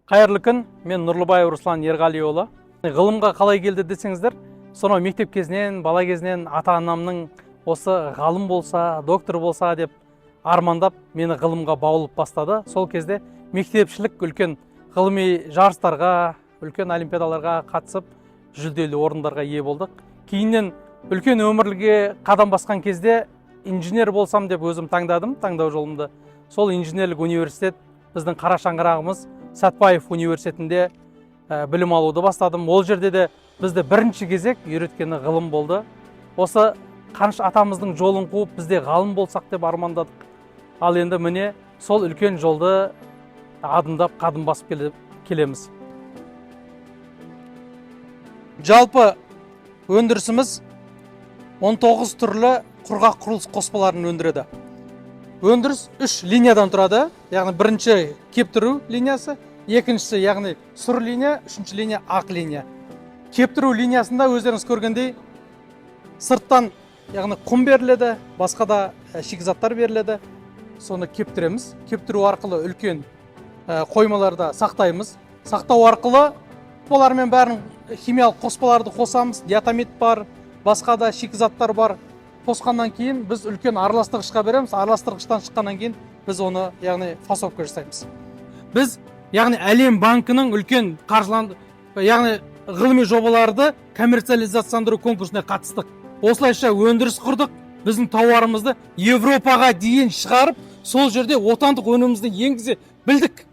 Қайырлы күн, мен Нұрлыбаев Руслан Ерғалиұлы. Ғылымға қалай келді десеңіздер, сонау мектеп кезінен, бала кезінен ата анамның осы ғалым болса, доктор болса деп армандап, мені ғылымға баулып бастады. Сол кезде мектепшілік үлкен ғылыми жарыстарға, үлкен олимпиадаларға қатысып, жүлделі орындарға ие болдық. Кейіннен үлкен өмірге қадам басқан кезде инженер болсам деп өзім таңдадым, таңдау жолымды. Сол инженерлік университет, біздің қара шаңырағымыз Сәтбаев университетінде білім алуды бастадым. Ол жерде де бізді бірінші кезек үйреткені ғылым болды. Осы Қаныш атамыздың жолын қуып, біз де ғалым болсақ деп армандадық. Ал енді міне, сол үлкен жолды адымдап қадым басып келеміз. Жалпы өндірісіміз 19 түрлі құрғақ құрылыс қоспаларын өндіреді. Өндіріс үш линиядан тұрады, яғни бірінші кептіру линиясы, екіншісі, яғни сұр линия, үшінші линия ақ линия. Кептіру линиясында өздеріңіз көргендей, сырттан, яғни құм беріледі, басқа да шикізаттар беріледі. Соны кептіреміз. Кептіру арқылы үлкен қоймаларда сақтаймыз. Сақтау арқылы олармен бәрін химиялық қоспаларды қосамыз. Диатомит бар, басқа да шикізаттар бар. Қосқаннан кейін біз үлкен араластырғышқа береміз. Араластырғыштан шыққаннан кейін біз оны, яғни фасовка жасаймыз. Біз, яғни Әлем банкінің үлкен қаржыланд, яғни ғылыми жобаларды коммерциализацияландыру конкурсына қатыстық. Осылайша өндіріс құрдық. Біздің тауарымызды Европаға дейін шығарып, сол жерде отандық өнімімізді енгізе білдік.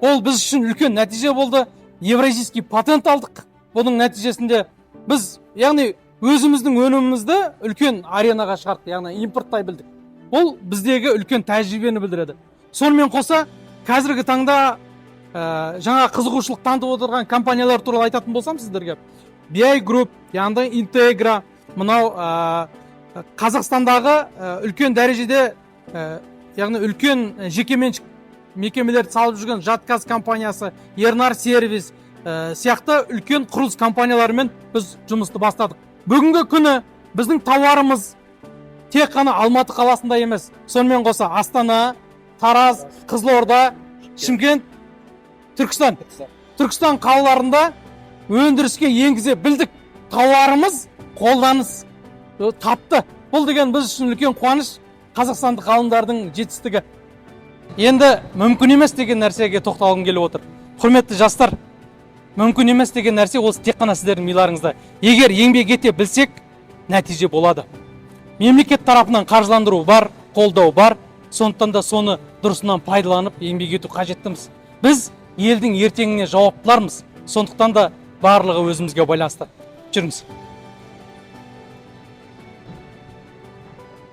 Ол біз үшін үлкен нәтиже болды. Евразийский патент алдық. Бұның нәтижесінде біз, яғни өзіміздің өнімімізді үлкен аренаға шығардық, яғни импорттай білдік. Бұл біздегі үлкен тәжірибені білдіреді. Сонымен қоса қазіргі таңда жаңа қызығушылық танытып отырған компаниялар туралы айтатын болсам сіздерге, BI Group, яғни Интегра, мынау Қазақстандағы үлкен дәрежеде, яғни үлкен жекеменшік мекемелерді салып жүрген Жатказ компаниясы, Ернар Сервис сияқты үлкен құрылыс компанияларымен біз жұмысты бастадық. Бүгінгі күні біздің тауарымыз тек қана Алматы қаласында емес, сонымен қоса Астана, Тараз, Қызылорда, Шымкент, Түркістан қалаларында өндіріске енгізе білдік. Тауарымыз қолданыс тапты. Бұл деген біз үшін үлкен қуаныш, қазақстандық ғалымдардың жетістігі. Енді мүмкін емес деген нәрсеге тоқталғым келіп отыр. Құрметті жастар, мүмкін емес деген нәрсе ол тек қана сіздердің миларыңызда. Егер еңбек ете білсек, нәтиже болады. Мемлекет тарапынан қаржыландыру бар, қолдау бар. Сондықтан да соны дұрысынан пайдаланып, еңбек ету қажеттіміз. Біз елдің ертеңіне жауаптылармыз. Сондықтан да барлығы өзімізге байланысты. Жүріңіз.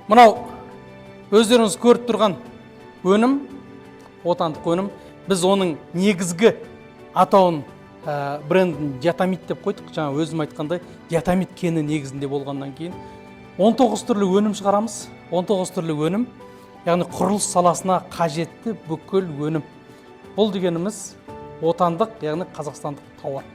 Мынау өздеріңіз көріп тұрған өнім отандық өнім. Біз оның негізгі атауын, брендін диатомит деп қойдық. Жаңа өзім айтқандай, диатомит кені негізінде болғаннан кейін 19 түрлі өнім шығарамыз. 19 түрлі өнім, яғни құрылыс саласына қажетті бүкіл өнім. Бұл дегеніміз отандық, яғни қазақстандық тауар.